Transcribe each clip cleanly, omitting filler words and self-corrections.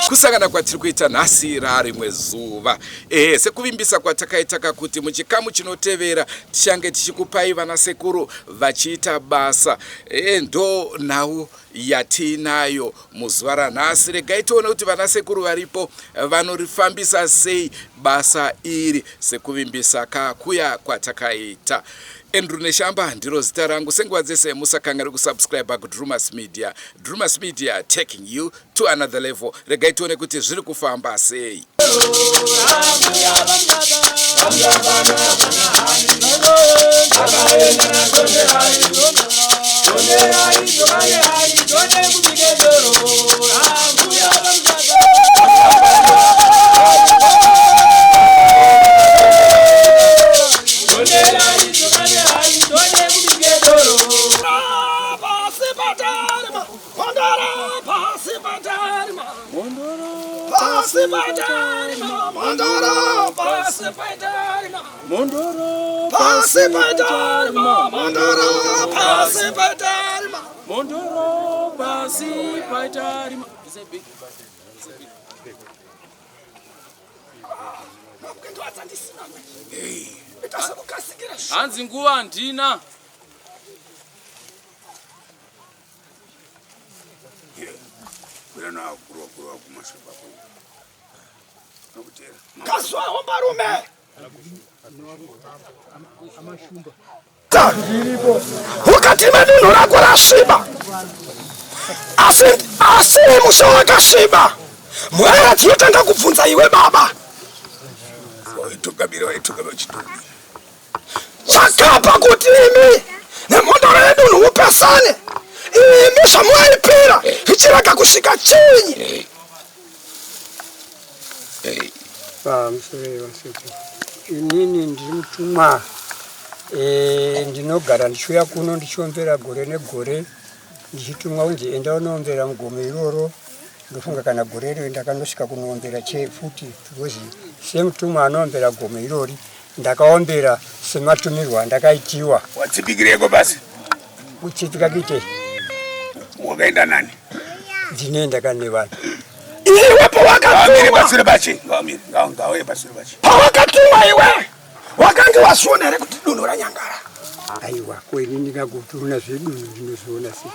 Kusangana kwatiri kuita nhasi rarimwe zuva. Ehe, sekuvimbisa kwatakaita kakuti muchikamu chinotevera tichange tichikupai vanasekuru vachiita basa. Ehe, ndo nhau yatiinayo muzuva ranhasi. Regai tione kuti vanasekuru varipo vanorifambisa sei basa iri sekuvimbisa kakuya kwatakaita. Andrew Neshamba ndiro zita rangu. Senguva dzese musakanganwe kusubscribe kuDrumas Media. Drumas Media taking you to another level. Regai tione kuti zviri kufamba sei. Pasi patarima, Mhondoro pasi patarima, Mhondoro pasi patarima. Hanzi nguva handina. Kazwa hombarume. Ukati medunhu rako rasviba, asi asi musha wakasviba, mwera dzinotanga kubvunza iwe baba. Chakapa kuti imi nemhondoro yedunhu mupesane, imi zvamuwaipira zvichirega kusvika chinyi. Pamusoro vasekuru, inini ndiri mutumwa e, ndinogara ndichiuya kuno ndichiombera gore negore ndichitumwa kunzi enda unoombera mugomo iroro. Ndofunga kana gore iro ndakandosvika kunoombera che futi because semutumwa anoombera gomo irori ndakaombera sematumirwo andakaitiwa. Watsipikireko basi? Kutsipika kuitei? Wakaenda nani? Ndine ndakane vanhu. Iwe pawakatumwa pasure pachi ngawamire ngauye pasure pachi. Pawakatumwa iwe wakange wazviona here kuti dunhu ranyangara? Aiwa, ko ini ndingagotoona zvedunhu ndinozviona sei?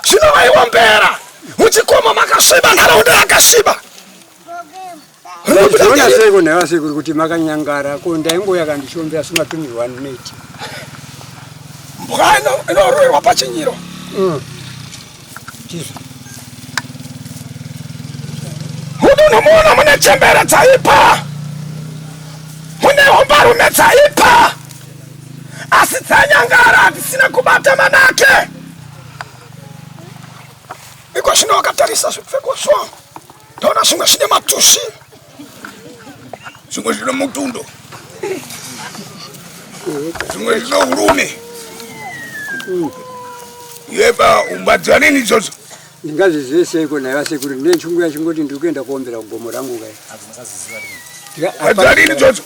Zvino vaiombera muchikomo makasviba, nharaunda yakasviba. Zviona seiko nhai vasekuru kuti makanyangara ko ndaingouya kandishombe asi matumirwa andinoita. Mbwa inoroerwa pachinyiro. Chizvo. Mudunhu muno mune chembere dzaipa, mune hombarume dzaipa, asi dzanyangara dzisina kubata manake. Iko zvino wakatarisa zvipfeko zvo Ndaona zvimwe zvine matushi. Zvimwe zvine mutundo. Zvimwe zvine urume. Yepa umbadziwa nini idzodzo? Ndingazvizive seiko nhai vasekuru ndine chungu yachingoti ndiri kuenda kuombera kugomo rangu kai. Umbadziwa nini idzodzo?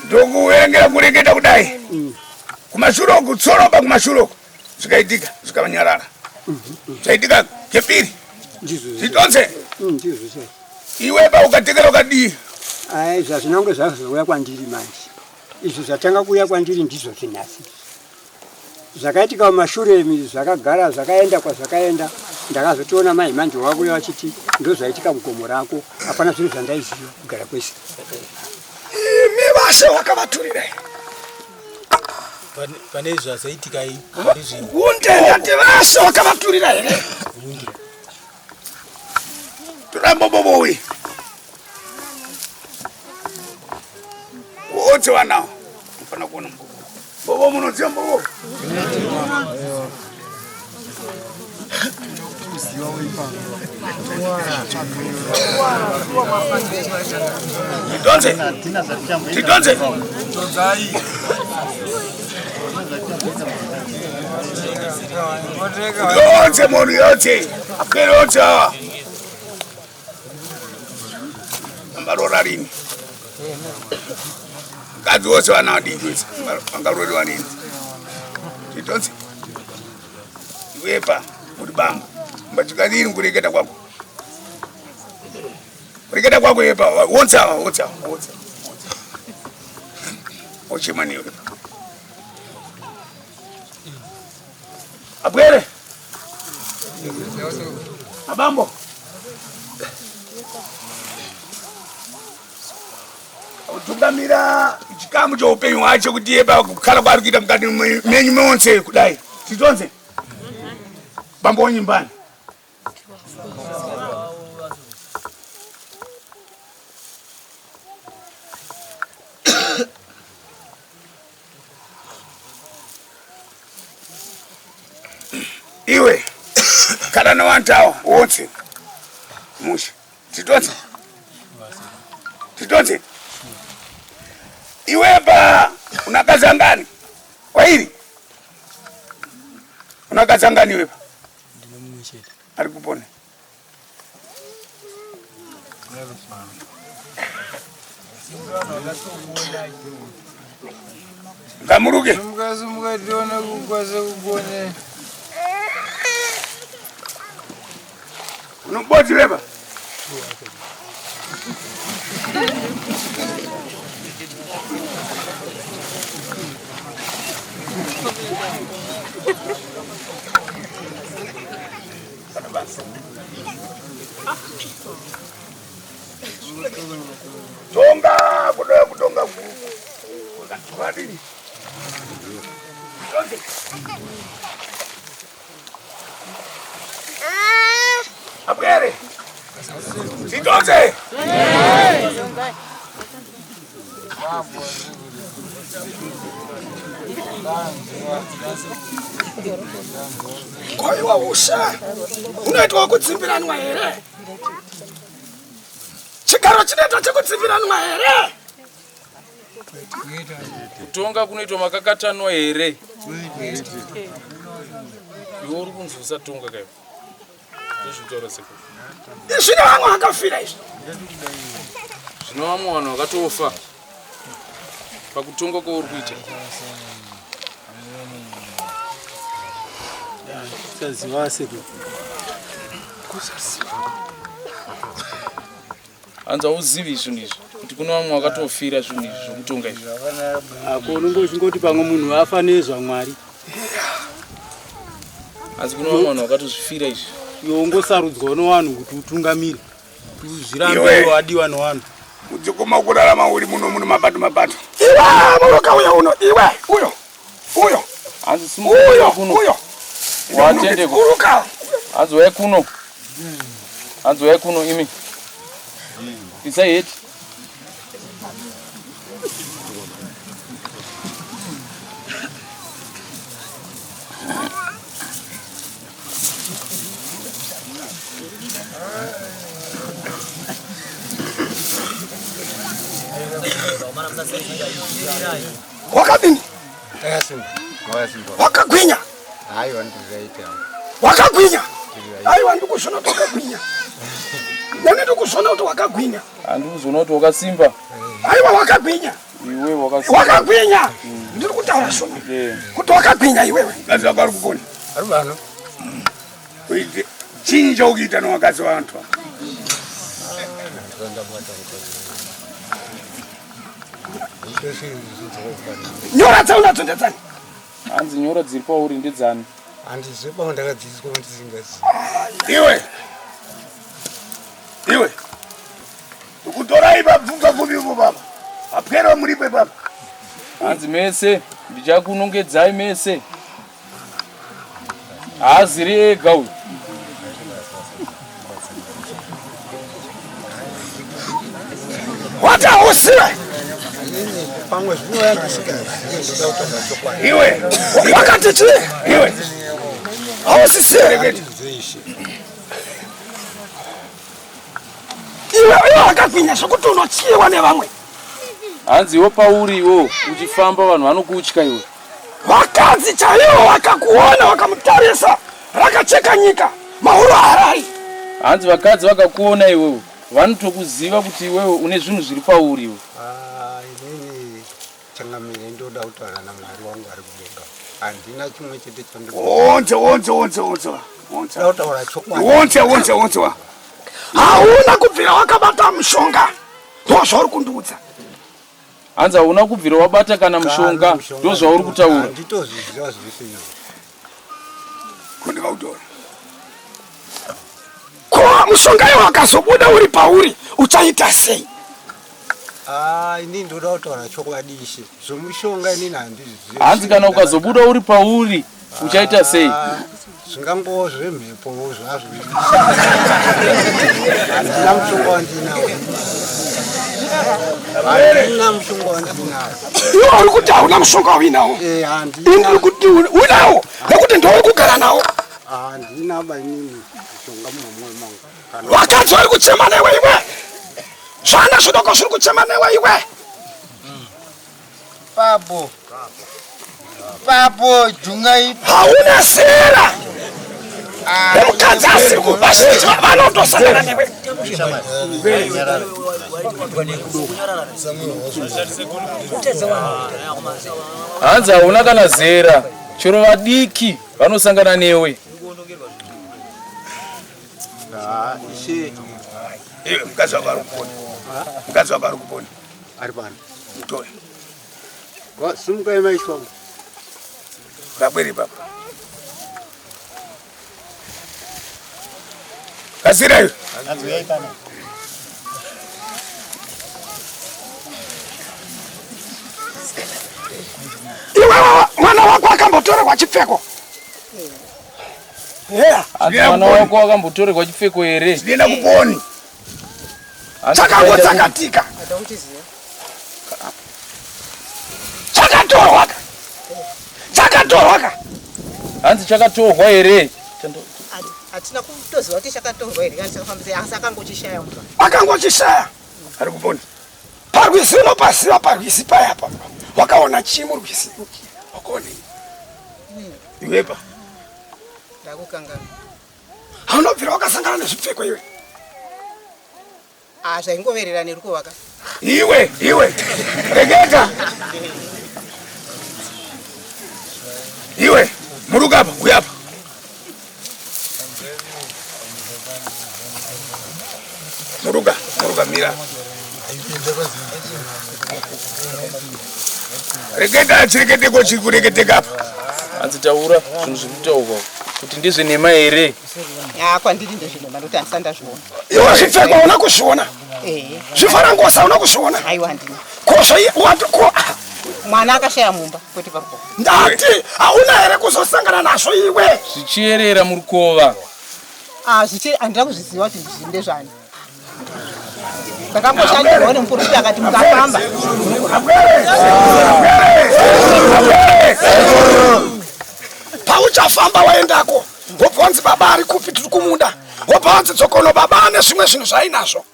Ndokuverengera kureketa kudai. Kumashure uku tsoroba kumashure uku. Zvikaitika zvikanyarara. Zvaitika kepiri. Zvitonze. Iwe pa ukatekera ukadii? Ai zvazvina kunge zvazouya kwandiri manje. Izvi zvatanga kuuya kwandiri ndizvo zvinhasi. Zvakaitika mumashure imi zvakagara zvakaenda kwazvakaenda. Ndakazotoona mai manje wakuya vachiti ndozvaitika mugomo rako, hapana zvinhu zvandaiziva kugara kwese. Imi vase wakavaturira pane zvazaitika hunde ndati vase wakavaturira here? Torambobobowi wotse wanawo unofanira kuona mbovo. Mbovo munoziva mbovo? Tidonze. Tidonze. Yonse munhu yonse. Apere yonse awa. Ambarora rini. Mukadzi wose vana vadiki wese vangaroriwa nini. Tidonze. Iwepa muri bambo. Mbatikadini kureketa kwako. Kureketa kwako iwepa wonse awa wonse awa wonse. Ochema niwe. Abwere. Abambo. Kutungamira chikamu choupenyu hwacho kuti iye pakukhala kwaari kuita mukati menyu monse kudai. Titonze. Bambo wenyimbani. Iwe kana nevantu wonse mushe titonze titonze iwe pa unakazangani wairi unakazangani iwe pa ari kupona Ngamuruke. Simuka simuka tione kukwase kugone. Unobodzi beba. Tonga kuda kutonga kwadini. Abwere. Titonze. Koiwa ushe unoitwa wekutsimbiranwa here? Chigaro chinoitwa chekutsimbiranwa here? Kutonga kunoitwa makakatanwa here? Iwe uri kunzi usatonga kaiwe. Ndozvinotaura sekuru. Zvino vamwe vakafira izvi. Zvino vamwe vanhu vakatofa pakutonga kwauri kuita. Kusaziva sekuru. Hanzi hauzivi zvinhu izvi kuti kune vamwe vakatofira zvinhu izvi zvokutonga izvi. Ako unongoti pamwe munhu afa nezvaMwari. Hanzi kune vamwe vanhu vakatozvifira izvi. Iwe ungosarudzwa nevanhu kuti utungamire. Uzvirambe Iwe. wadiwa nevanhu. Udzikuma kurarama uri muno muno mabato mabato. Iwe muruka uyo uno iwe uyo uyo Hanzi simuka uyo kuno. uyo Watendeko. uruka Hanzi uyai kuno. Hanzi uyai kuno imi. Isai heti. Wakadini? Wakagwinya. Wakagwinya. Aiwa ndikuzvona kuti wakagwinya. Nani ndikuzvona kuti wakagwinya. Handikuzoona kuti wakasimba. Aiwa wakagwinya. Iwe wakasimba. Wakagwinya. Ndiri kutaura shona. Eh. Kuti wakagwinya iwewe. Mukadzi wako ari kukona. Ari pano. Kuite chinyi chaukuita nevakadzi vavantu ava? Nyora dzaunadzo ndedzani? Hanzi nyora dziri pauri ndedzani? Handizivi pamwe ndakadzidziswa ndisingazivi. Iwe. Iwe. Ndikutorai pabvunza kupi ipo baba. Apwera muripo ipapa. Hanzi mese ndichakunongedzai mese. Haaziri ega uyu. Wati hausiwe. Pamwe zvinouya ndisingazivi ndoda kutaura chokwadi. Iwe. Wakati chii? Iwe. Hausisiwe. Iwe iwe wakagwinya zvekuti unotyiwa nevamwe. Hanzi iwe pauri iwo uchifamba vanhu vanokutya iwe. Vakadzi chaivo vakakuona vakamutarisa rakacheka nyika mahuro harari. Hanzi vakadzi vakakuona iwewe vanotokuziva kuti iwewe une zvinhu zviri pauri iwe. Ah, inini changamire ndoda kutaura naMwari wangu ari kudenga. Handina chimwe chete chandinoda Onse onse onse onse. Onse. kutaura chokwadi. Onse onse onse wa. Hauna kubvira wakabata mushonga. Ndozvauri kundiudza. Hanzi hauna kubvira wabata kana mushonga ndozvauri kutaura. Handitozviziva zvese izvo. Kundikautora. Ko mushonga iwo wakazobuda uri pauri uchaita sei? Ah, inini ndoda kutaura chokwadi ishe. Zvomushonga inini handizvizivi. Hanzi kana ukazobuda uri pauri uchaita sei? Ah, Zvingangova zvemhepo zvazvo. Handina mushonga wandinawo. Handina mushonga wandinawo. Iwe uri kuti hauna mushonga wauinawo. Eh, Ini handina. ndiri kuti unawo nekuti ndouri kugara nawo. Handina ba inini mushonga mumwe mangu. Kana Vakadzi vari kuchema newe iwe. Zvana zvidoko zviri kuchema newe iwe. Papo. Papo jungai. Hauna zera. Nemukadzi asiri vazhinji vanotosangana newe. Hanzi hauna kana zera chero vadiki vanosangana newe. Ah, ishe Iwe mukadzi wako ari kupona. Mukadzi wako ari kupona. ari pano. Mutore. Simukai maisha wangu. Ngabwere papa. Kasira iwe. Iwe mwana wako akambotorerwa chipfeko. Yeah. Hanzi mwana wako akambotorerwa chipfeko here? Ndinoenda kuponi. Hanzi Chakangotsakatika. Chakatorwa ka. Chakatorwa ka. Hanzi chakatorwa here? Hatina kutoziva kuti chakatorwa here kana chakafambisa asi akangochishaya mumba. Akangochishaya. Ari kuponi. Parwizi unopaziva parwizi paya pa. Wakaona chii murwizi? Wakaona Iwepa. Ndakukangana. Haunobvira wakasangana nezvipfeko iwe. Ah, zvaingoverera nerukova ka. Iwe, iwe. Regeta. Iwe, muruka apa, uya apa. Muruka, muruka mira. Regeta chireketeko chiri kureketeka apa. Hanzi taura zvinhu zviri kutaurwa kuti ndezvenhema here? Ah, kwandiri ndezvenhema ndokuti handisati ndazviona. Iwe zvipfeko hauna kuzviona. Eh, Zvifarangosa hauna kuzviona. aiwa handina. Ko zvai wati ko Mwana akashaya mumba kwete parukova. ndati hauna here kuzosangana nazvo iwe. Zvichierera murukova. Ah, zvichi handina kuzviziva kuti zvinhu ndezvani. Ndakamboshandirwa nemuprofita akati mukafamba. Pauchafamba waendako wobva wanzi baba ari kupi tiri kumuda wobva wanzi dzokono baba ane zvimwe zvinhu zvainazvo.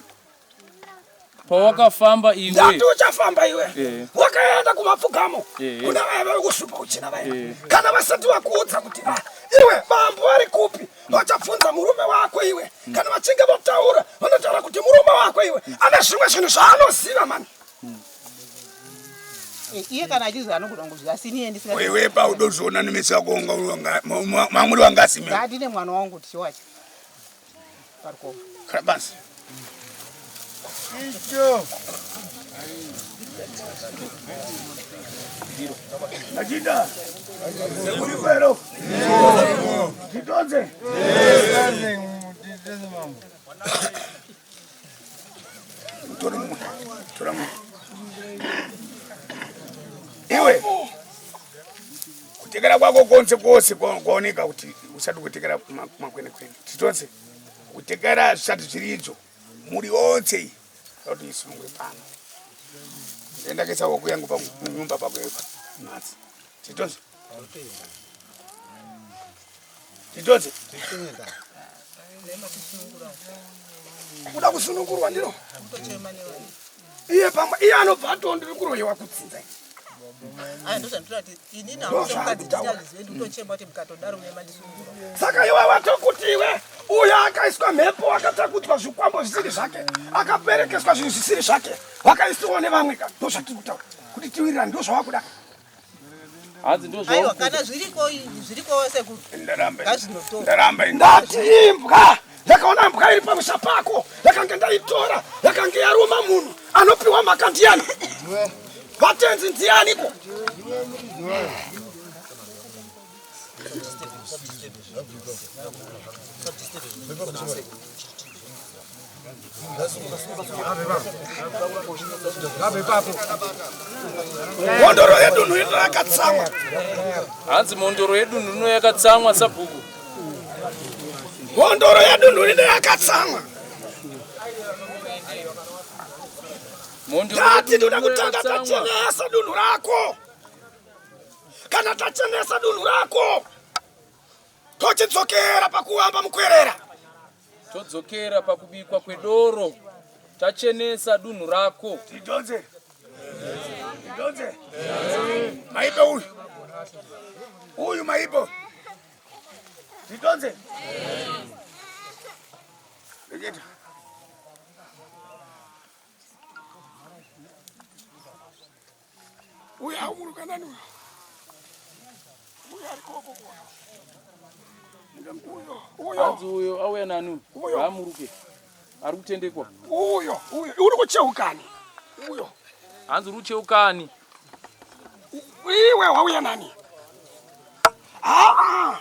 Pawakafamba iwe. Ndati uchafamba iwe Eh. wakaenda kumapfugamo Eh. kuna vaya vekusupa uchina vaya Eh. kana vasati vakuudza kuti ah, iwe bambo vari kupi vachabvunza murume wako iwe kana vachinge votaura vanotaura kuti murume wako iwe ane zvimwe zvinhu zvaanoziva mani. Eh, Iye kana achiziva anogona kuzviziva asi iniye ndisinga. Wewe pa udozviona nemeso ako mamuri wangasime. Ngatine mwana wangu tichiwacha. Parukova. Kara basi. Icho. Majida. Muri kwero. Titonze. Tora mumwe. Tora mumwe. Iwe. Kutekera kwako konse kwose kwaoneka kuti usati kutekera makwene kwene. Titonze. Kutekera zvisati zviri idzo. Muri yonse iyi. Kuti isunungwe pano. Enda kesa wako yangu pa nyumba pako ipa. Nhasi. Titonze. Titonze. Kuda kusunungurwa ndiro. Iye pamwe iye anobva atiwo ndiri kuroyewa kutsinza. Aya ndozvandinoda kuti inini hangu ndikutochema kuti mukatodaro mune mandisunungura. Saka iwe watokuti iwe uyo akaiswa mhepo akatakudzwa zvikwambo zvisiri zvake akaperekeswa zvinhu zvisiri zvake wakaisiwa nevamwe ka ndozvatiri kutaura kuti tiwirirane ndozvawakuda. Hanzi ndozvo. Aiwa kana zviriko zviriko sekuru. Ndaramba. Ngazvinotorwa. Ndaramba. Ndati imbwa ndakaona mbwa iri pamusha pako yakange ndaitora yakange yaruma munhu anopiwa mhaka ndiyani? Vatenzi ndianiko? Mhondoro yedunhu ino yakatsamwa. Hanzi mhondoro yedunhu rino yakatsamwa sabhuku. Mhondoro yedunhu rino yakatsamwa. Ndati ndoda kutanga tachenesa dunhu rako. Kana tachenesa dunhu rako tochidzokera pakuamba mukwerera. Todzokera pakubikwa kwedoro tachenesa dunhu rako. Tidonze. Tidonze. Maipo uyu. Uyu maipo. Tidonze. Reketa. Uyu aumuruka nani uyu? Uyu ari koko uyo. Uyo. Hanzi uyo auya nani? Uyo. Ngaamuruke. Ari kutendekwa. Uyo, uyo, uri kucheukani? Uyo. Hanzi uri kucheukani? Iwe wauya nani? Ah.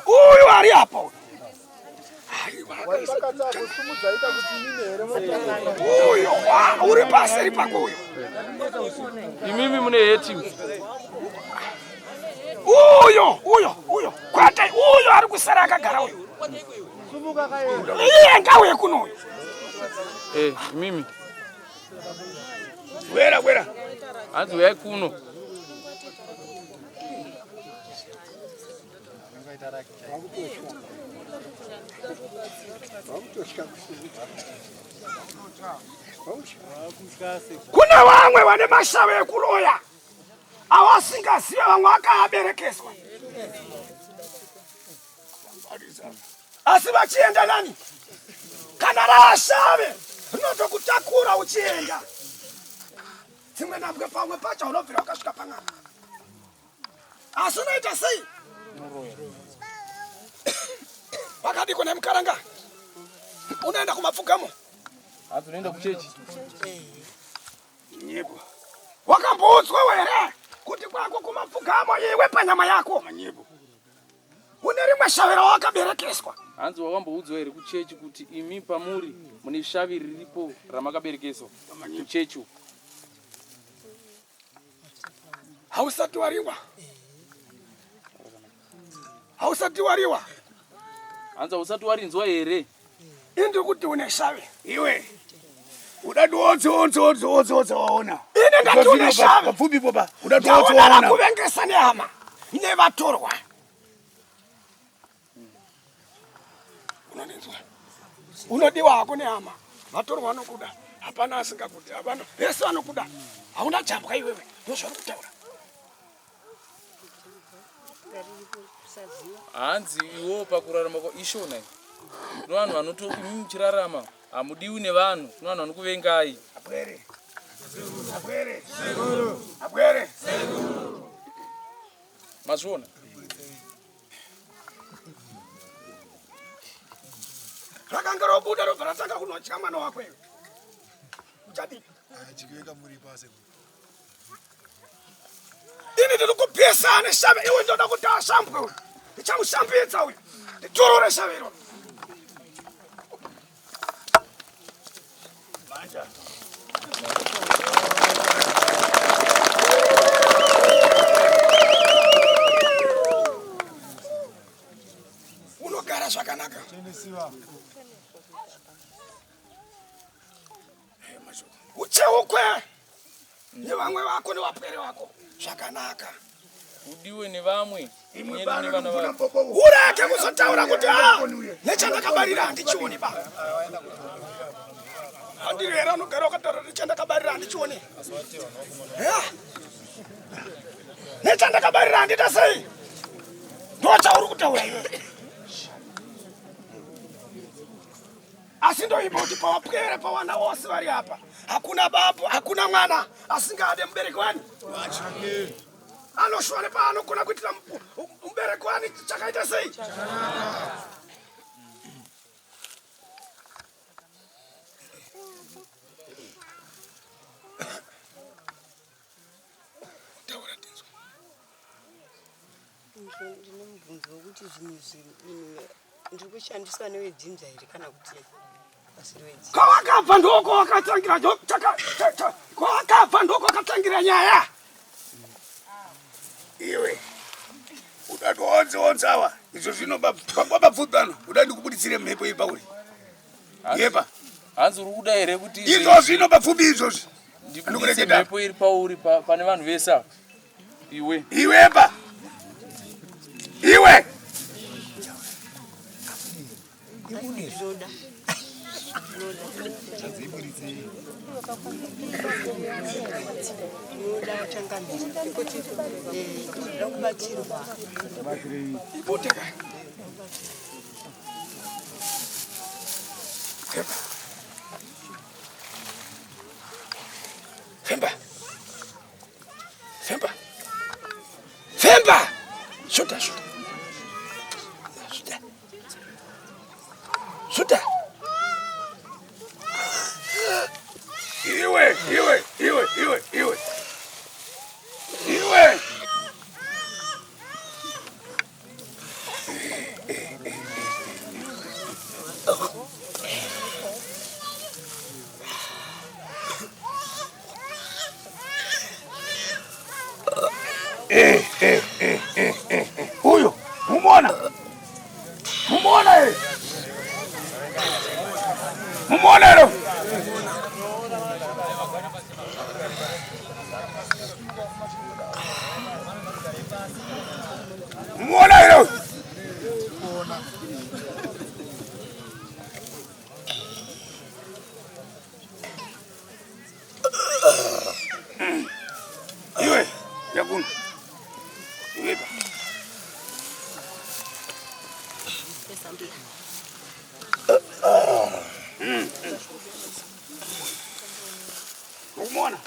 Uyu ari apa uyu. Uyo, uri paseri pako uyo. Imimi mune heti. Uyo, uyo, uyo. Kwete uyo ari kusara akagara uyo. Iye ngauye kuno uyo. Eh, imimi. Wera, wera. Hanzi uyai kuno. Kune vamwe vane mashave ekuroya awasingazive, vamwe vakaaberekeswa asi vachienda nani? Kana raashave rinotokutakura uchienda dzimwe nambwe, pamwe pacho unobvira wakasvika pang'anga, asi unoita sei? Wakadiko nemukaranga unoenda kumapfugamo. Hanzi unoenda kuchechi. Nyepo. Wakamboudzwa here kuti kwako kumapfugamo iwe panyama yako Manyepo. une rimwe shave rawakaberekeswa? Hanzi wakamboudzwa here kuchechi kuti imi pamuri mune shavi riripo ramakaberekeswa kuchechi uko? Hausati wariwa, hausati wariwa. Hanzi hausati warinzwa here? Indi kuti une shave. Iwe. Udati wotse wotse wotse wotse wotse waona. Ini ndati une shave. Kapfupi popa. Udati wotse Ndaona waona. rakuvengesa nehama nevatorwa. Unondinzwa? Unodiwa hako nehama, vatorwa vanokuda, hapana asingakudi, hapana vese vanokuda. Hauna jambwa iwewe, ndozvauri kutaura. Hanzi iwo pakurarama kwa ishona iyi. Kune vanhu vanoto imi muchirarama hamudiwi nevanhu, kune vanhu vanokuvengai. Apwere. Apwere. Apwere. Mazviona? Rakanga robuda robva ratanga kunotya mwana wako iwe. Uchadii? Ini ndiri kupisa neshave iwe, ndoda kuti ashambwe uyu. Ndichamushambidza uyu. Nditorore shaviro. Unogara zvakanaka. Ucheukwe nevamwe vako nevapwere vako zvakanaka. Udiwe nevamwe nevana vako. Ureke kuzotaura kuti a nechandakabarira handichioni ba. Handiri here anogara wakataura nechandakabarira handichioni. Nechandakabarira handiita sei? Ndochauri kutaura iwe. Asi ndoimba kuti pawapwere pawana wose vari apa hakuna babu hakuna mwana asingade mubereki wani anoshuwa nepaanogona kuitira mubereki wani chakaita sei. Taura tinzwe. Ndine mubvunzo wekuti zvinhu izvi ndiri kushandiswa nevedzinza here kana kuti vasiri vedzinza? Kwawakabva ndoko wakatangira kwawakabva ndoko wakatangira nyaya. Iwe udati onse awa izvo zvino pabvutano uda ndikubuditsire mhepo iri pauri. Yepa. Hanzi uri kuda here kuti izvo zvino papfupi izvozvi ndibuditse mhepo iri pauri pane vanhu vese ava? Iwe. Iwepa. Iwe. Ndinoda. Ndinoda changamire. Ndinoda kubatsirwa. Ibudeka. Femba. Femba. Femba. Femba. Shuta, shuta. Shuta. Shuta. Iwe, iwe, iwe, iwe, iwe. Iwe. Huyo mumona, mumona eh, mumona ero. Mumona ero. Iwe, yakuno. Iwe pa. Ukumona?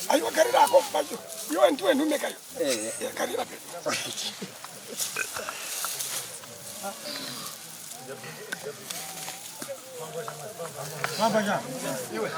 Aiwa garira ako pacho. Iwe ndiwe nhume kayo. Garira pe. Iwe.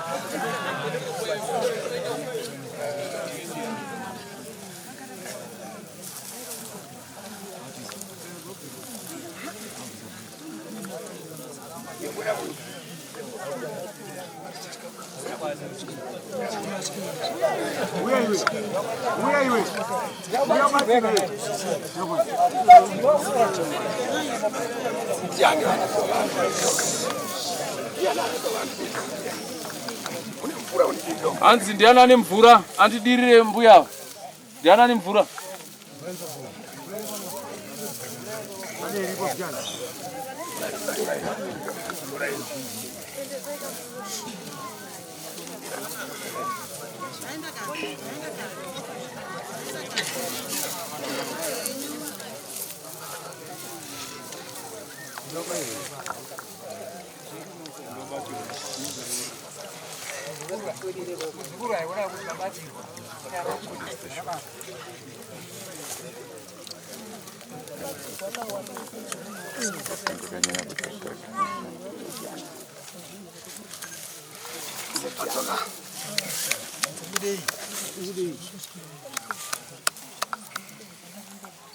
Hanzi ndiani ane mvura andidirire mbuya? Ndiani ane mvura?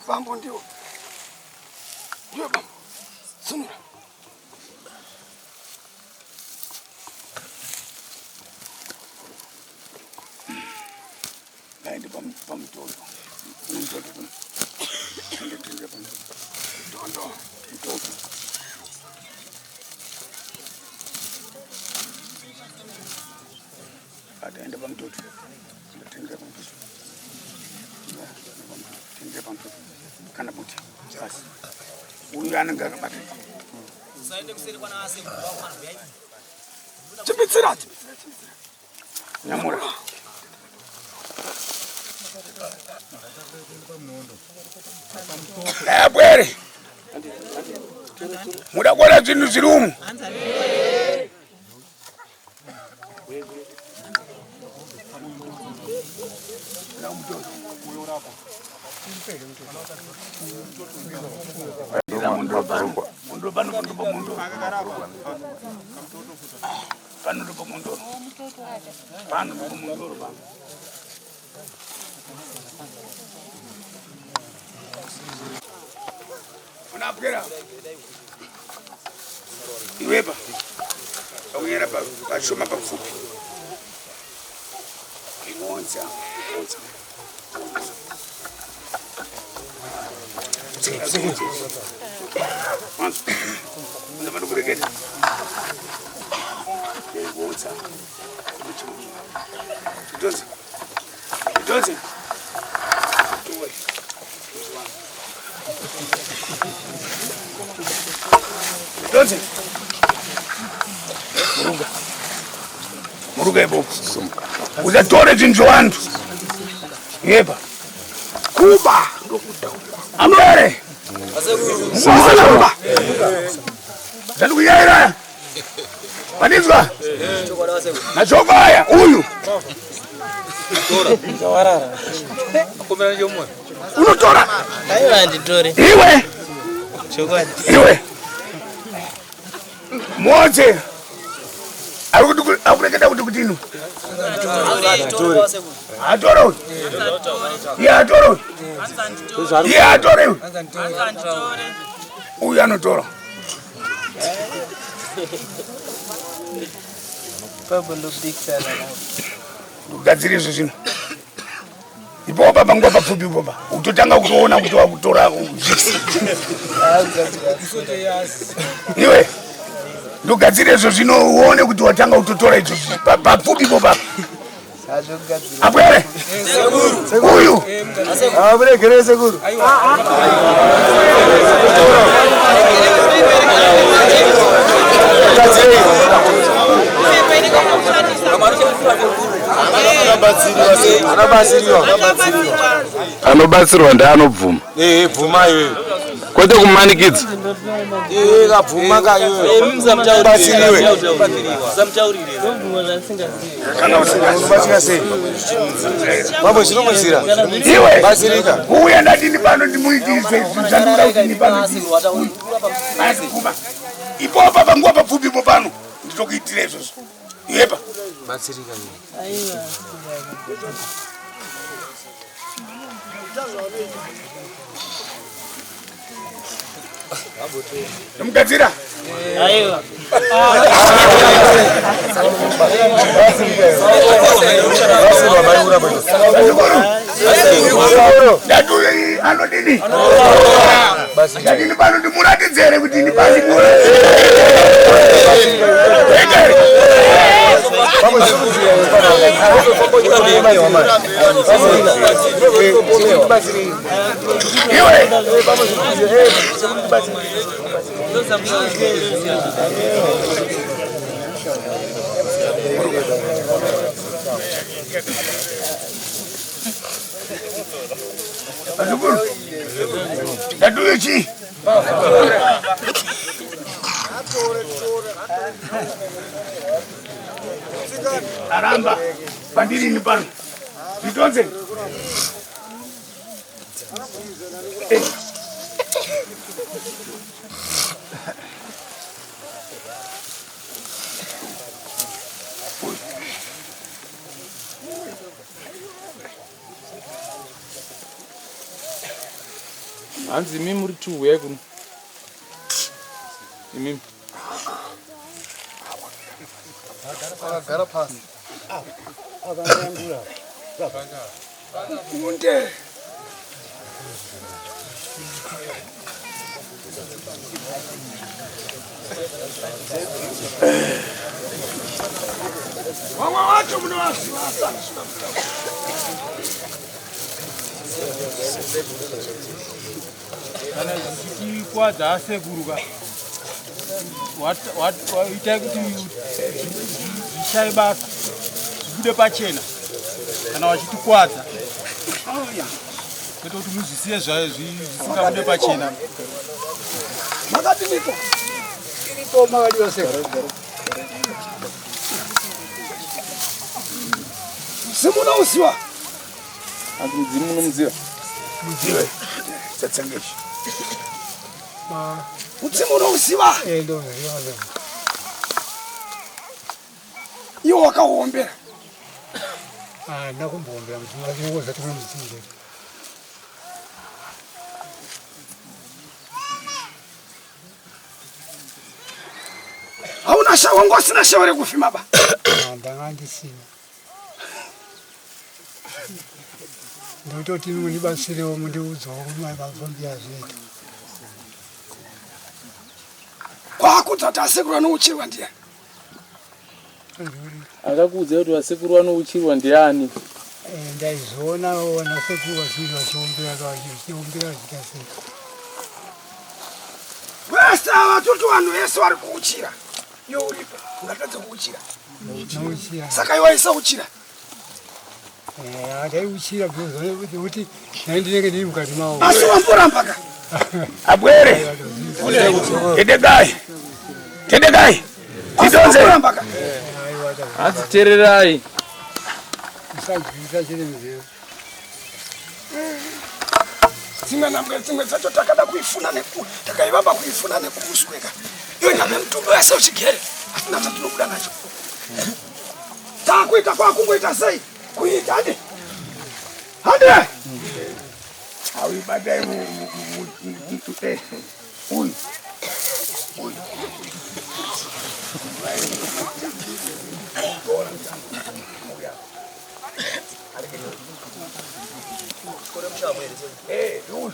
Bambo ndiwo. Ndiwe bambo. Sunura. Ngaende pamutoto. Mutoto kuno. Ndotenge pamutoto. Tondo. Mutoto. Ataenda pamutoto. Ndotenge pamutoto. Tenge pamutoto. Kana buti. Basi. Uyu anenge akabata. Chibitsira. Chibitsira. Chibitsira. Nyamura. Bwere. Muda kuona zvinhu zviri umu. Mundo pano pano mundo. Pano ndipo mundoro. Pano ndipo mundoro pano. Unapwera. Iwepa. Pakunyera pashoma papfupi. Inonza. Inonza. Ndinokureketa. Inonza. Doze. Doze. Doze. Muruga. Muruga ipopo. Usatore zvinhu zvevantu. Yepa. Kuba. Amere. Kuba. Ndandikuyaira. Panizwa. Mashoko aya uyu. Unotora. Iwe. Iwe. Mose. Akureketa kuti kutinu. Atore uyu. Iye atore uyu. Iye atore uyu. Uyu anotora. Ndogadzira izvo zvino. Ipopa panguva papfupi ipopa. Utotanga kutoona kuti wakutora. Iwe. Ndogadzira izvo zvino uone kuti watanga kutotora izvo papfupi ipopa. Apo here? Uyu. Amuregere sekuru. Anobatsirwa ndeanobvuma. Eh, bvuma iwewe. Kwete kumanikidza. Eh, kabvuma ka iwewe. Batsiriwe. Kana Unobatsira sei? Mambo zvinomutsira. Iwe. Batsirika. Kuuya ndati pano ndimuitise zvandinoda kuti ndipano. Basi kuba. Ipopa panguva papfupi ipo pano nditokuitira izvozvo. Iwepa. Batsirika iwe. Ndamugadzira. Aiwa. Vazukuru. Ndati uyu anodini? Ndati pano ndimuratidze here kuti ndipasi Iwe. Vazukuru. Ndati uyu chii? Aramba pandirini pano. Zvitonze. Eh. Hanzi imi muri two huyai kuno. Imimi. Akagara pasi. Akanyandura. Kunde. Vamwe vacho munovaziva asi handisina kutaura. Kana zvichitikwadza asekuru ka itai kuti zvishaye basa zvibude pachena kana vachitikwadza kwete kuti muzvisiye zvisingabude pachena. Makadiniko? Iripo makadiwa sekuru. Simunouziwa? Hanzi mudzimu munomuziva? Mudziwe. Tsatsangeshi. Mudzimu unouziva? Eh, ndouziva sekuru. Iwo wakauombera? Ah, ndakumboombera mudzimu asi ndinongoziva kuti kune mudzimu chete. Hauna shawa, wanga usina shawa rekufima ba? Ah, ndanga ndisina. Ndototi mundibatsirewo mundiudzewo kuti mafambiro azviita. Kwaakudza kuti asekuru anouchirwa ndiani? Akakuudzai kuti vasekuru vanouchirwa ndiani? Eh, ndaizoona vana sekuru vazhinji vachiombera vachiombera vachiita sei. Vese ava toti vanhu vese vari kuuchira. Iwe uripo, ungatadza kuuchira. Nouchira. Saka iwe waisauchira. Eh, ndaiuchira kuti nai ndinenge ndiri mukati mawo. Asi wamboramba ka? Abwere. Tedekai. Tedekai. Asi Tidonze. wamboramba ka? Hanzi tererai. Usagwisa chiri muzero. Dzimwe nhambwe dzimwe dzacho takada kuifuna neku takaivamba kuifuna nekumusweka. Iwe nyame mutumbi wese uchigere hatina chatinobuda nacho. Takuita kwakungoita sei? Kuita hande. Hande. Auibatai uyu. Uyu. Eh, uyu.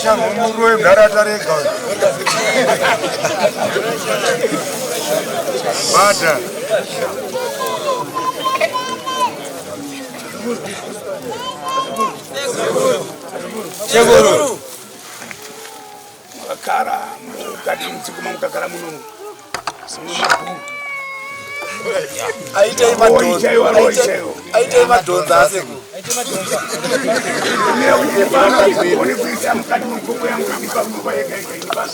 Saka muroi munharaunda rega. Bata. Sekuru. Makakara mukati mudzikuma mukagara muno. Muno mabhuku. Aitei Royi chaiwo, royi chaiwo. Aitei madhonza asekuru. Mira kuti pano one kuisa mukati mugoko yangu ipa nguva yega yega ipa.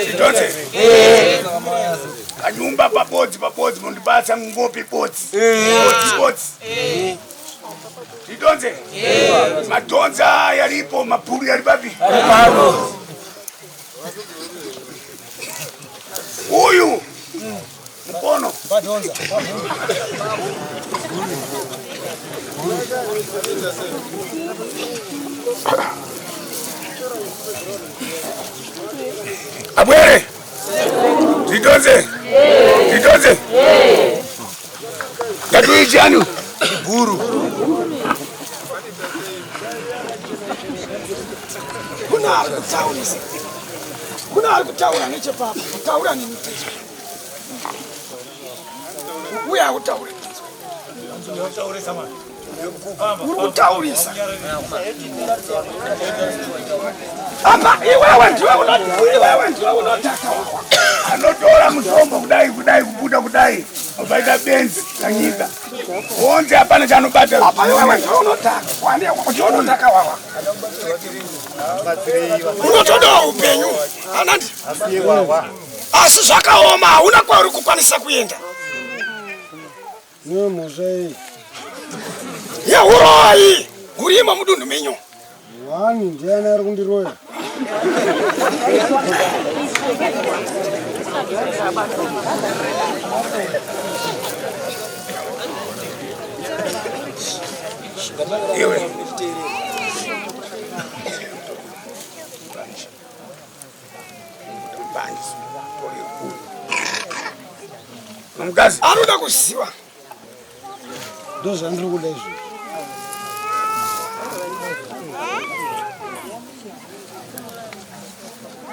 Tidonze. Kanyumba pabodzi pabodzi mundibatsa ngopi bodzi. Bodzi bodzi. Tidonze. Madhonza yaripo mabhuru yari papi. Uyu mukono. Abwere. Tidonze. Tidonze. Ngatiichani. Bhuru. Kuna ari kutaurisa. Kuna ari kutaura nechepapa. Taura neni tizwe. Uya akutaure tizwe. Uri kutaurisa. Apa iwewe ndiwe unoti iwewe ndiwe unotaka wawa. Anotora mutombo kudai kudai kubuda kudai ukaita benzi kanyika wonzi hapana chaanobata. Apa iwewe ndiwe unotaka. Wani ndiwe unotaka wawa. Unotodawo upenyu. Anandi. Asi zvakaoma hauna kwauri kukwanisa kuenda. Nemhosva yei? Yehuroyi hurimo mudunhu menyu. Wani ndiani ari kundiroya? Iwe. Mukadzi anoda kuziva ndozvandiri kuda izvo.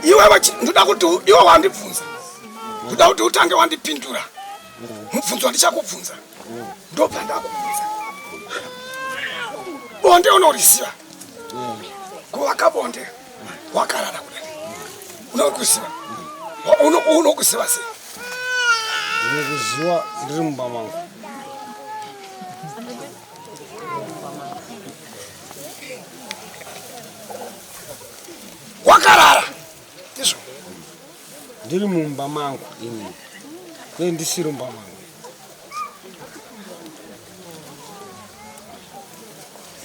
Iwewe ndoda kuti iwe wandibvunza, ndoda kuti utange wandipindura mubvunzo wandichakubvunza, ndobva ndakubvunza. Bonde unoriziva? Kuvaka bonde wakarara kudai unokuziva? Unokuziva sei? Ndinokuziva ndiri mumba mangu. Wakarara ndizvo? Ndiri mumba mangu ini, kwete ndisiri mumba mangu.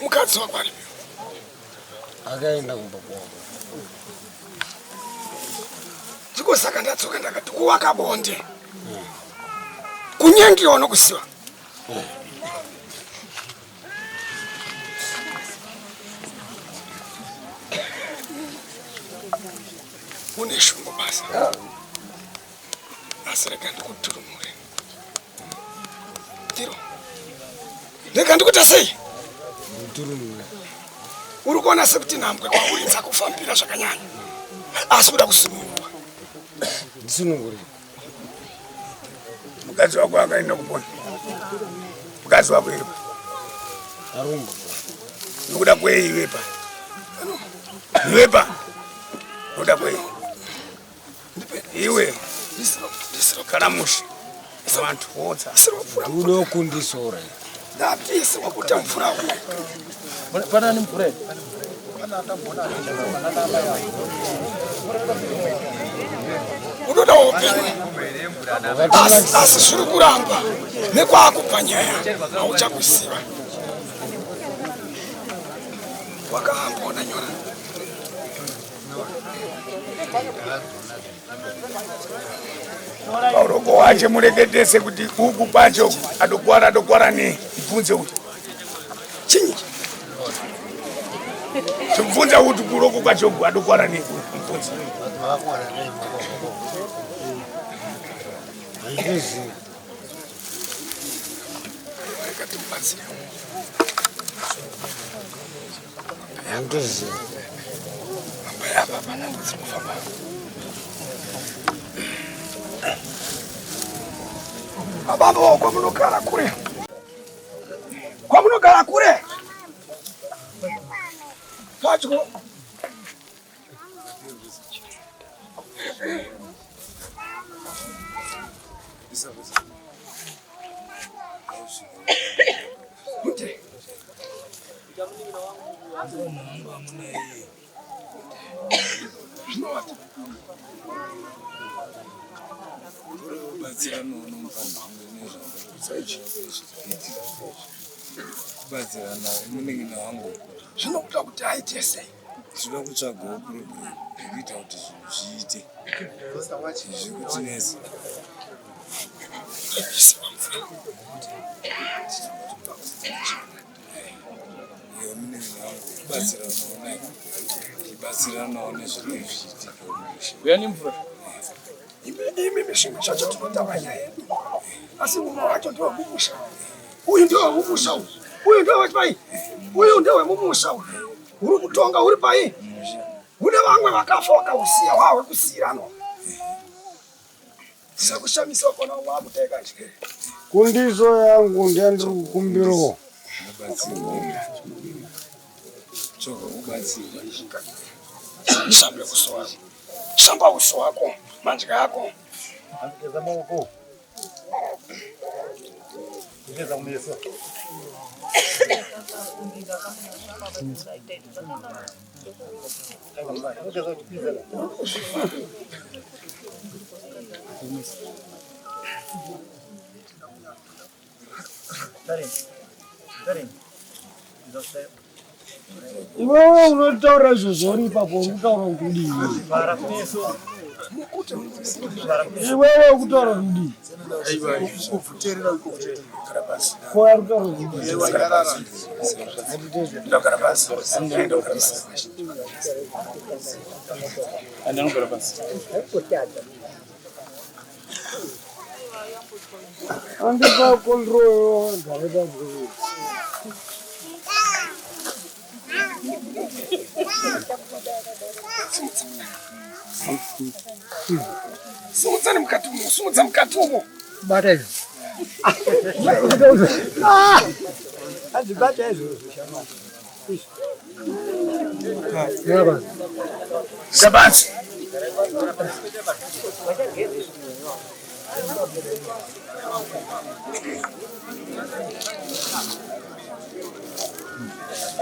Mukadzi wako aripi? Akaenda kumba kwavo. Ndiko saka ndadzoka ndakati kuvaka bonde kunyengiwa nokuziva. Une shungu basa, asi rega ndikuturumure ndiro, rega ndikuita sei? Nditurumure. Uri kuona sekuti nhambwe kwauri dzakufambira zvakanyanya, asi kuda kusunungurwa. Ndisunungure. Mukadzi wako akaenda kupona. Mukadzi wako iri pa? Arumba. Nokuda kwei iwe pa? Iwe pa? Nokuda kwei? Iwe. Kana mushe. Vantu wotsa. Ndudo kundisora. Ndapisa wakuta mvura uyu. Panani mvura here? Unoda upenyu asi zviri kuramba nekwakubva nyaya hauchakuziva. Wakaamboona nyora? Pauroko wache mureketese kuti uku kwacho adokwara adokwara nei? Bvunze kuti chinyi chibvunza kuti kuroko kwacho uku adokwara nei? Mubvunze. Handizivi. Rega timubatsire. Handizivi. Apa pana mbudzi kufamba. Abambo, kwamunogara kure. Kwamunogara kure. Padyo. Mute. Zvinovata. Kubatsirana munin'ina wangu. Zvinokuita kuti aite sei? Tinoda kutsvagawo problem yekuita kuti zvinhu zviite. Zviri kutinetsa. Iwe munin'ina wangu kubatsiranawo naye. Tibatsiranawo nezvinenge zvichiitika mumusha. Uya nemvura. Imi zvimwe zvacho tinotaura nyaya yedu, asi umwe wacho ndewemumusha uyu, ndewemumusha uyu, uyu ndewepai, uyu ndewemumusha uyu uri kutonga uri pai, une vamwe vakafa vakausiya hwahwe kusiyiranwa. Tisakushamisa kona umwe akuteka nje. Kundiso yangu ndiyandiri kukumbirawo. Tsvaga kubatsirwa. Shambe uso wako, shamba uso wako, mandya ako. Geza maoko. Geza kumeso. Iwewe unotaura izvozvo uri ipapo, uri kutaura kuti udii? Iwewe ukutaura kudii? Ko ari kutaura kudii? Ndogara pasi. Ndogara pasi. Anogara pasi. Andipa control gare pasi. Sumudzani mukati umo, sumudza mukati umo. Bata izvo. Hanzi bata izvozvo shamwari. Yaba. Sabasi.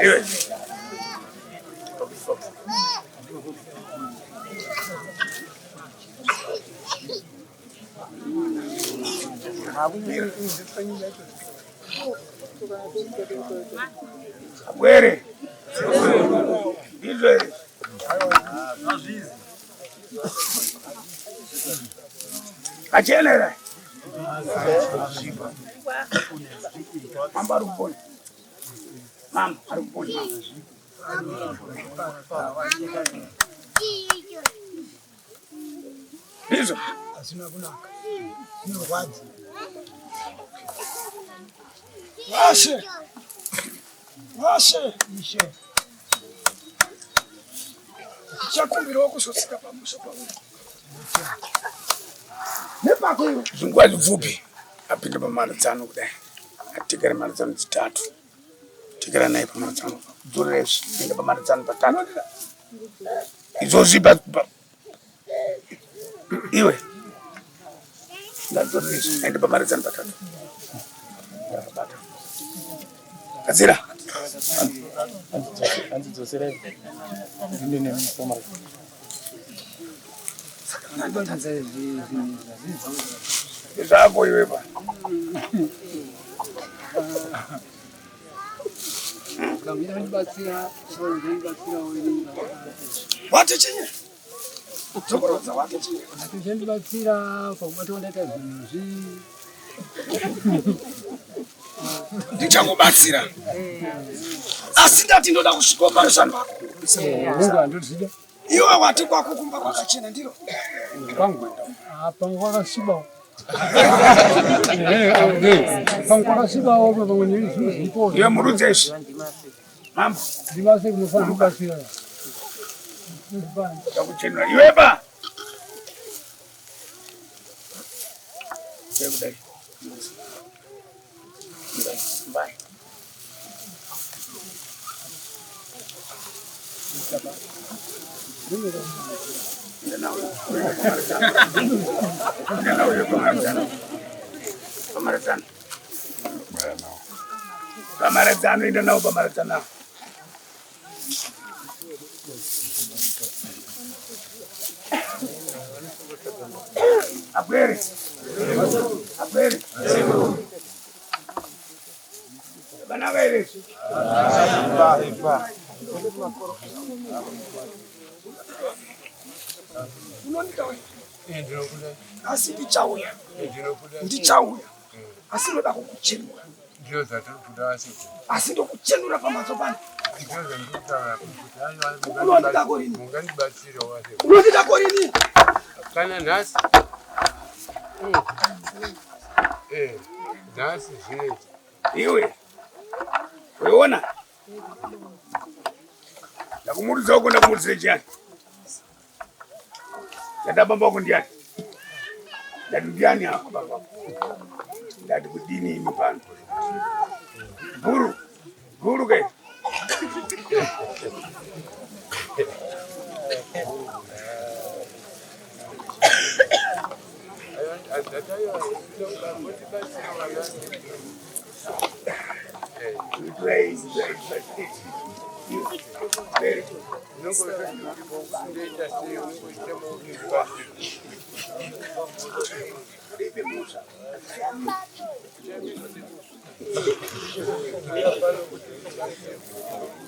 Iwe. Abwere. Ndizvo here? Kachena here? Mamba ari kupona. Mama ari kupona. Ndizvo. Hazvina kunaka. Zvinorwadza. Vashe. Vashe. Ishe. Ndichakumbirawo kuzotsika pamusha pavo. Nepako iwe. Zvinguva zvipfupi apinde pamaradzano kudai atekera maradzano dzitatu tekera naye pamaradzano dzorera izvi enda pamaradzano patatu izvozvi iwe ngadzorera izvi enda pamaradzano patatu ndakabata gadzira Andidzoserai. Ndinde nemufomara. Zvako iwe pa. Wati chinyi? Dzokorodza wati chinyi? Zvichandibatsira pakubata kwandaita zvinhu zvi Ndichakubatsira. Asi ndati ndoda kusvika pamusha pako. Mungu andozvida. Iwe wati kwako kumba kwakachena ndiro. Pangu. Ah, pangu kwakasvibawo. Pangu kwakasvibawo pamwe nezvinhu zviripo. Iwe murudze izvi. Mambo. Ndimase kunofanira kubatsira. Ndakuchenura iwe pa. Kudai. Bye. Pamaradzano. Pamaradzano enda nawo pamaradzano. Abwere. Abwere. Vana vaire. Unondida we. Asi ndichauya. Ndichauya. Asi ndoda kukuchenura. Ndiro dzatiri kuda vasiti. Asi ndokuchenura pamhatso pano. Ndiro dzandiri kutaura kuti aiwa Unondida korini? mungandibatsirawo vasiti. Unondida korini? Kana nhasi. Nhasi zvinoita. Iwe. Uiona? Ndakumurudza uko ndakumurudzire chiyani? Ndada baba wako ndiani? Ndati ndiani ako baba wako? Ndati kudini imi pano? Guru. Guru ke.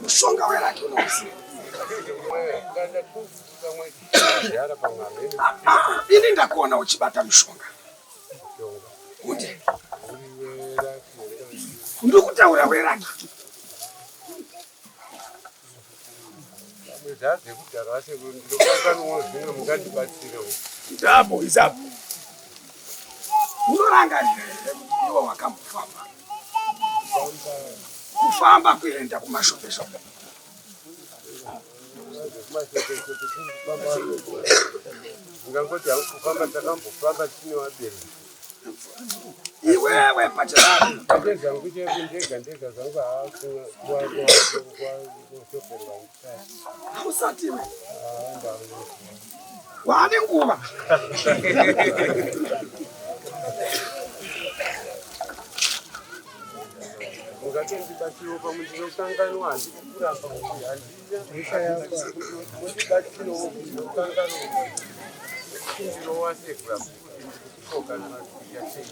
Mushonga weraki unouziva. Ndakagara pamwe hamene. Ini ndakuona uchibata mushonga. Kunde. Ndikutaura weraki. Dzadzekudhara sekuru ndinokanganwawo zvimwe mungandibatsirewo. Izapo, izapo. Unorangarira here kuti iwe wakambofamba? Kufamba kuenda kumashopeshope. Ndingangoti hangu kufamba takambofamba tine vabereki. Iwewe pachezvangu. Pachezvangu chaipo ndega ndega zvangu haakuashoperwa. Hausati iwe. Waane nguva. Mungatondibatsirawo pamwe ndinokanganwa handidi kuramba kuti handina mundibatsirawo kuti ndinokanganwa kuti ndinowasekura kuti ndikutokanganwa kuita sei.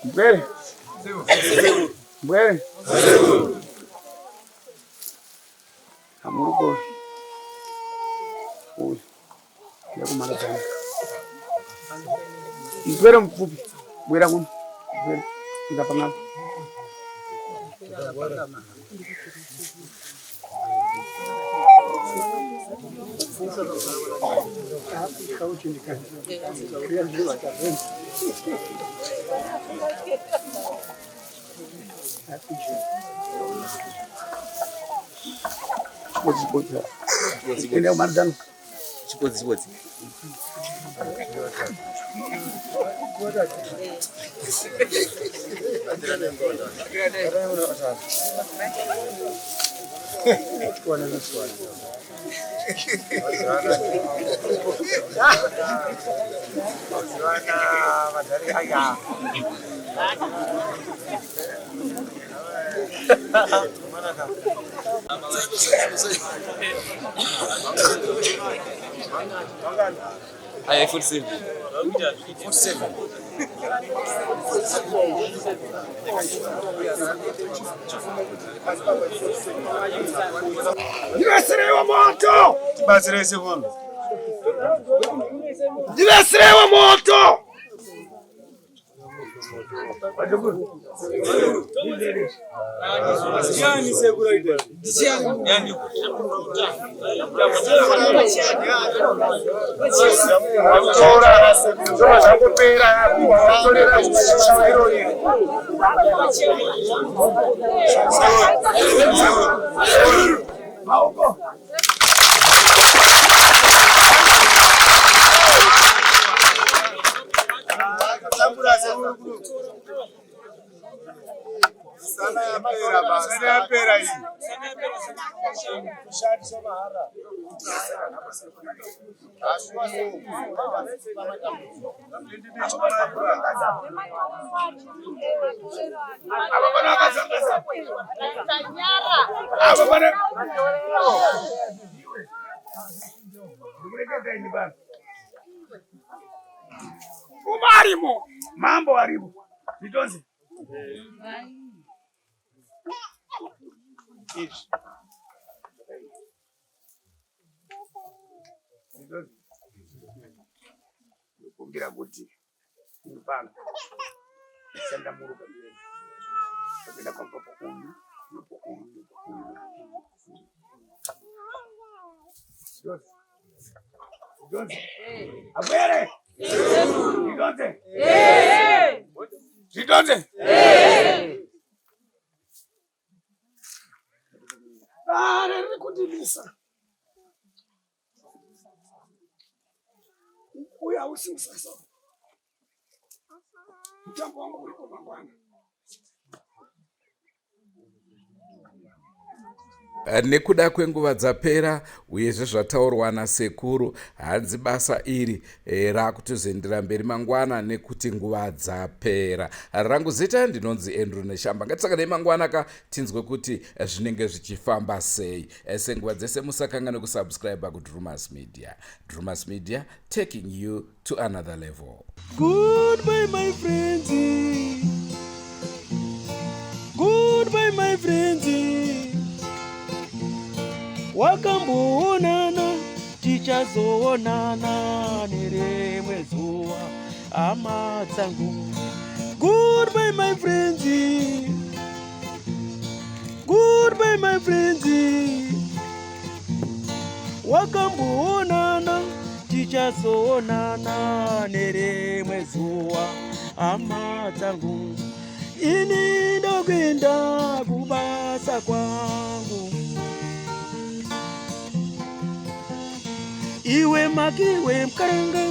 Mbwere. Mbwere. Amuruko. Uyu. Ndakumaradzana. Mbwere mupfupi. Bwera kuno. Mbwere. Ngapangana. Chipodzi chipodzi. Enda kumaradzana. Chipodzi chipodzi. Aya 47. 47. Ndivesireiwo moto! Tibatsirei sekuru. Ndivesireiwo moto! Tora, zvova zvakupera, watorera chairo iri. Maoko. Sana yapera iyi. Ava vana vakazangaza. Ava vana. Mapfumo arimo. Mambo arimo. Zvitonzi. Izvi. Zvitonzi. Ndokumbira kuti pano sandamuruka kuenda. Ndopinda kwambapo uyu, nopo uyu, nopo uyu. Zvitonzi. Zvitonzi. Abwere. Zvitonzi. Zvitonzi. Dare riri kundimisa. Uyu hausi musasa. Mutambo wangu uripo mangwana. Eh, nekuda kwenguva dzapera uyezve zvataurwa nasekuru hanzi basa iri e, rakutozoendera mberi mangwana nekuti nguva dzapera. Rangu zita ndinonzi Andrew Neshamba. Ngatisanganei mangwana ka tinzwe kuti eh, zvinenge zvichifamba sei. Eh, senguva dzese musakanganwe kusubscribe kuDrumas Media. Drumas Media taking you to another level. Goodbye my friends. Goodbye my friends. Wakamboonana tichazoonana nerimwe zuva hama dzangu. Goodbye my friends. Goodbye my friends. Wakamboonana tichazoonana nerimwe zuva hama dzangu. Ini ndokuenda kubasa kwangu. Iwe makiwe mkaranga.